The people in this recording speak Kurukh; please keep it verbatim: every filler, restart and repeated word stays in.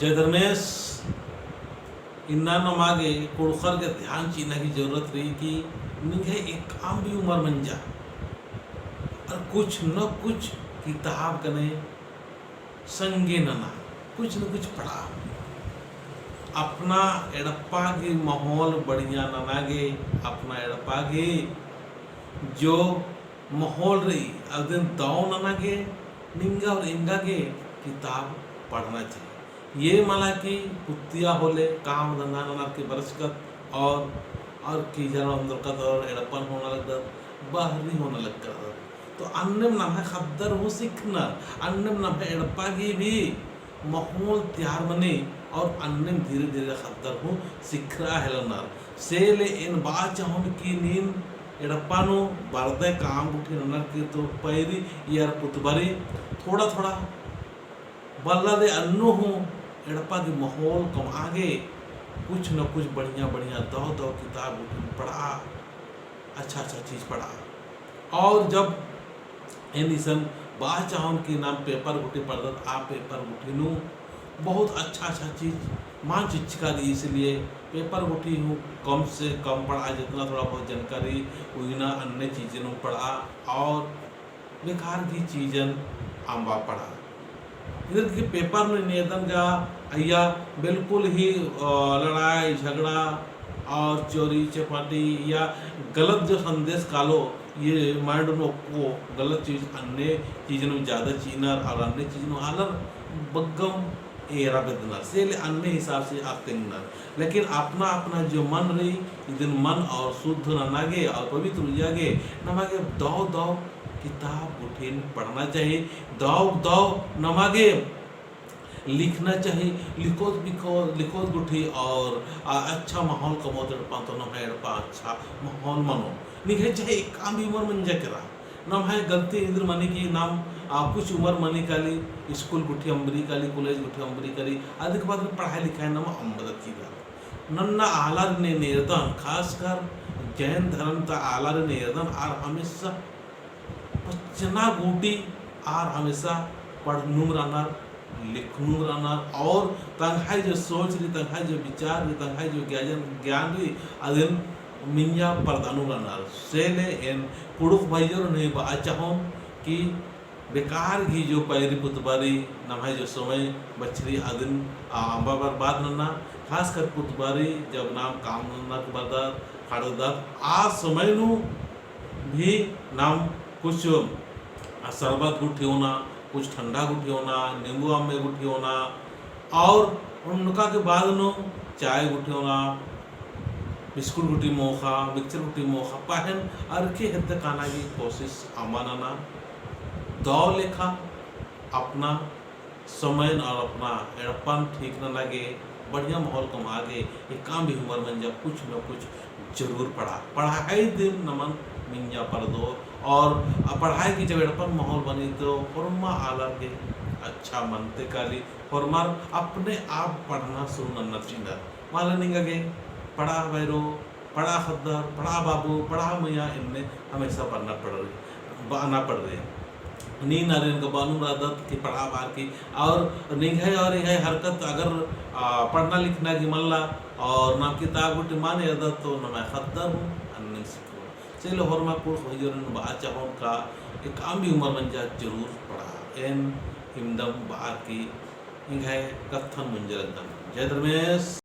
जय धर्मेस। इन्ना नमा गे कुँड़ुख़र गे ध्यान चिअना की जरूरत रई कि निंग्है एकअम भी उमर मंजा, और कुछ न कुछ किताब गने संगे नना, कुछ न कुछ पढ़ा। अपना एड़पा गे माहौल बढ़िया नना गे, अपना एड़पा गे जो माहौल रई, अदिन दव नना गे निंगा और एंगा गे किताब पढ़ना चाहिए। ये मला कि कुत्तिया होले काम धंधा ननर की बरचकत और, और की जरा अंदर का और एड़पन होना लगदत, बहरी होना लगदत। तो अन्नेम नम्है ख़द्दर हूँ सिखनर, अन्नेम नम्है एड़पा गे भी माहौल तैयार मनी और अन्नेम धीरे धीरे ख़द्दर हूँ सिखरआ हेलनर। से ले एन बआ चाहोन कि नीन एड़पा नू बरदय काम गुट्ठी ननर की तो पैरी इयर पुतबारी थोड़ा थोड़ा बल्ला दे अन्नु हूँ एड़पा गे माहौल कमआ गे कुछ न कुछ बढ़िया बढ़िया दव दव किताब गुट्ठी पढ़ा, अच्छा अच्छा चीज पढ़ा। और जब एन इसन बआ चाहोन कि नाम paper गुट्ठी पढ़दत, आ paper गुट्ठी नू बहुत अच्छा अच्छा चीज मान चिच्चका रई, इसलिए paper गुट्ठी हूँ कम से कम पढ़ा, जितना थोड़ा बहुत जानकारी उइना अन्ने चीजन हूँ पढ़ा और बेकार की चीजन अम्बा पढ़ा। इधर की paper में नेदन का अइया बिल्कुल ही, अ, लड़ाई झगड़ा और चोरी चपाटी या गलत जो संदेश कालो, ये mind नू ओक्को गलत चीज, अन्ने चीज नू ज्यादा चिअनर और अन्ने चीज नू आलर बग्गम एरा बेद्दनर, से ले अन्ने हिसाब से आर तेंगनर। लेकिन अपना अपना जो मन रई, इदिन मन और शुद्ध नना गे और पवित्र उइया गे नमा गे दव दव किताब गुट्ठिन पढ़ना चाहिए। दव दव नमा गे लिखना चाहिए। लिखोत, लिखोत, लिखोत गुट्ठी और, आ, अच्छा माहौल कमओत एड़पा तो नम्है एड़पा अच्छा माहौल मनो। निंग्है चाहे एकअम भी उमर मंजा केरा, नम्है गलती इन्द्र मनी कि नाम, आ, कुछ उमर मनी काली, स्कूल गुट्ठी अम्बरी काली, कॉलेज गुट्ठी अम्बरी काली, अदिक बाद पढ़ाई लिखाई नाम अम्बदत की बात। नन्ना आलारिन एन एरदन, खासकर जैन धर्म ता आलारिन एरदन, आर हमेशा पच्चना गूटी आर हमेशा पढ़नुम रअनर, लिखनुम रअनर और तंग्है जो सोच रई, तंग्है जो विचार रई, तंग्है जो ज्ञान, ज्ञान रई, अदिन मिंजा परदानुम रअनर। से ले एन कुँड़ुख़ भइय्योरिन हूँ बआ चाहोन कि बेकार गही जो पैरी पुतबारी नम्है जो समय बछरी अदिन, आ, अम्बा बर्बाद नन्ना, खासकर पुतबारी जब नाम काम नन्ना के बरदत, खड़दत, आ समय नू भी नाम कुछ, आ, शरबत गुट्ठी ओना, कुछ ठंडा गुट्ठी ओना, नींबू अम्मे गुट्ठी ओना, और उनका के बाद नू चाय गुट्ठी ओना, बिस्कुट गुट्ठी मोख़ा, मिक्सचर गुट्ठी मोख़ा, पहें अरखी हेद्दे काना की कोशिश अम्बा नना। दव लेखा अपना समयन और अपना एड़पन ठीक नना गे, बढ़िया माहौल कमआ गे, एकअम भी उमर मंजा कुछ न कुछ जरूर पढ़ा। पढ़ाई दिम नमन मिंजा परदो और पढ़ाई की जब एड़पन माहौल बनी तो होरमा आलर गे अच्छा मनते काली, होरमर अपने आप पढ़ना शुरू नन्ना चिअनर। मला निंगा गे पढ़ा भैरो, पढ़ा ख़द्दर, पढ़ा बाबू, पढ़ा मइया, एन्ने हमेशा बअना पड़ रई, बअना पड़ रई। नीन आर एन गा बअनुम रअदत कि पढ़ा बार की, और निंग्है और एंग्है हरकत अगर, आ, पढ़ना लिखना की मल्ला, और नाम किताब गुट्ठी मल एरदत तो नम्है ख़द्दर हूँ अन्नेम सिखोर। से ले होरमा कुँड़ुख़ भइय्योरिन बआ चाहोन का एकअम भी उमर मंजा जरूर पढ़ा। एन इवंदम बअर की एंग्है कत्थन मुंजा लगदन। जय धर्मेस।